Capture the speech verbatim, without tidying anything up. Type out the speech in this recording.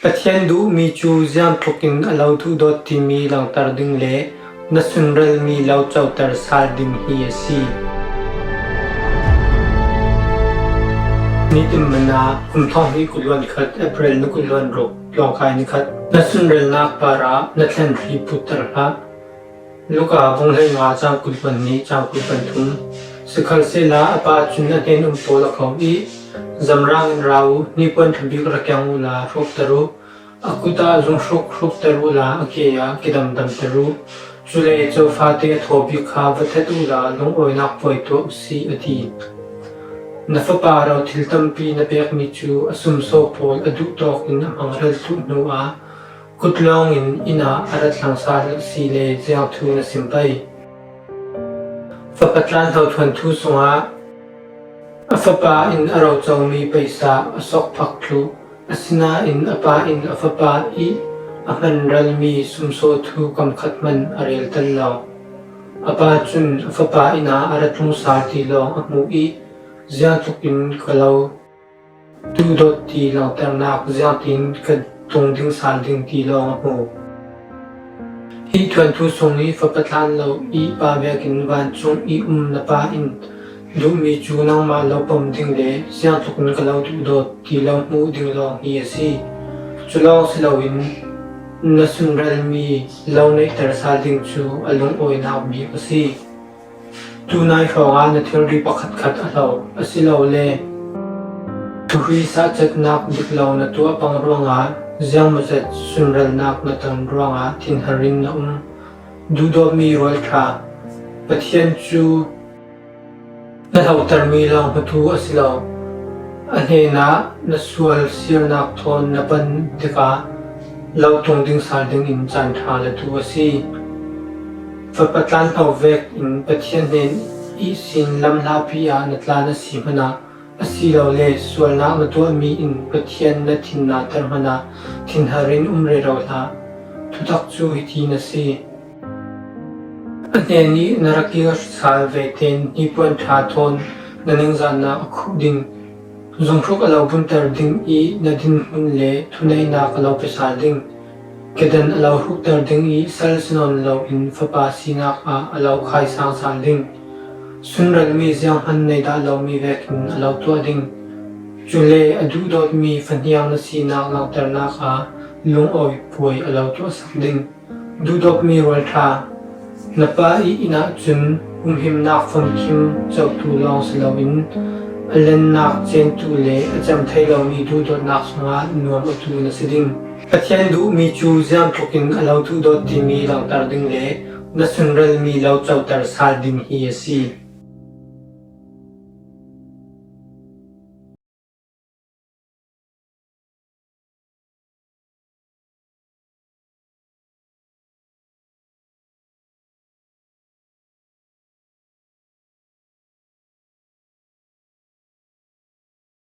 Pathian duhmi cu ziangtlukin a lo duhdawt timi langhter ding le na sunralmi lo coter sal ding hi a si. Nitin Manna, kum thonghnih kul hluan khat, April ni kul hluan ruk, tlawngkai ni khat. Na sunralnak parah na thlenhri putter hlah. Luka bung hleinga cang kul hluan hnih, cang kul hluan thum. Sikhalsehla a pa cun a hnen um pawl a ko i, "Zamrang in ra u, hnipuan ṭha bik ra kiang uhla hruakter u, a kut ah zunghruk hrukter uhla a ke ah kidamdamter u. Cule cofate a thaw bik kha va that uhla lungawinak puai tuah u sih," a ti. Na fapa ro thil tampi na pekmi cu a sumsaw pawl a duh tawkin a hmang ral thluh hnuah kut lawngin inn ah a rat hlang sal a si le ziang thu na sim pei. Fapa tlan hlo thuanthu sungah a fapa in a rocomi paisa a sokphak thluh, asinain a pa in a fapa i a hman ralmi sumsaw thu kam khat hmanh a reltal lo. A pa cun a fapa inn ah a rat lungsal ti lawng a hmuh i ziangtlukin ka lo duhdawt ti langhternak ziangtin ka tung ding sal ding ti lawng a hmu. Hi thuanthu sung i fapa tlan lo i pa vekin vancung i um na pa in duhmi cu nangmah lo pom ding le ziangtlukin ka lo duhdawt ti lo hmuh ding lawng hi a si. Cu lawng si loin na sunralmi lo neihter sal ding cu a lungawinak bik a si. Tunai hrawngah na thilri pakhatkhat a hlo, asilole thuhri sahcatnak dik lo na tuah pang ruangah ziangmazat sunralnak na ton ruangah thinhar in na um. Duhdawtmi rualṭha, Pathian cu na hlotermi lawng hmutu a si lo. A hnenah na sual siarnak thawn na pan tikah lo tung ding sal dingin caan ṭha latu a si. Fapa tlan hlo vekin Pathian hnen ihsin lamhlapi ah na tlan a si hmanh ah, asilole sualnak na tuahmi in Pathian na thinnater hmanh ah thinhar in um rero hlah. Thutak cu hiti na si. A hnen i na ra kir sal ve tein hnipuan ṭha thawn na ningzahnak a khuh ding. Zunghruk a lo bunter ding i na dinhmun le thuneihnak a lo pe sal ding. Kedan a lo hrukter ding i sal si nawn loin fapa sinak ah a lo khaisang sal ding. Sunralmi zianghman nei dah lomi vekin a lo tuah ding. Cule a duhdawtmi fahniang na sinak langhternak ah lungawi puai a lo tuahsak ding. Duhdawtmi rualṭha, na pa i inn ahcun humhimnak famkim cotu lawng si loin a lennak centu le a cem thei lomi duhdawtnak sungah nuam atu na si ding. Pathian duhmi cu ziangtlukin a lo duhdawt timi langhter ding le na sunralmi lo coter sal ding hi a si.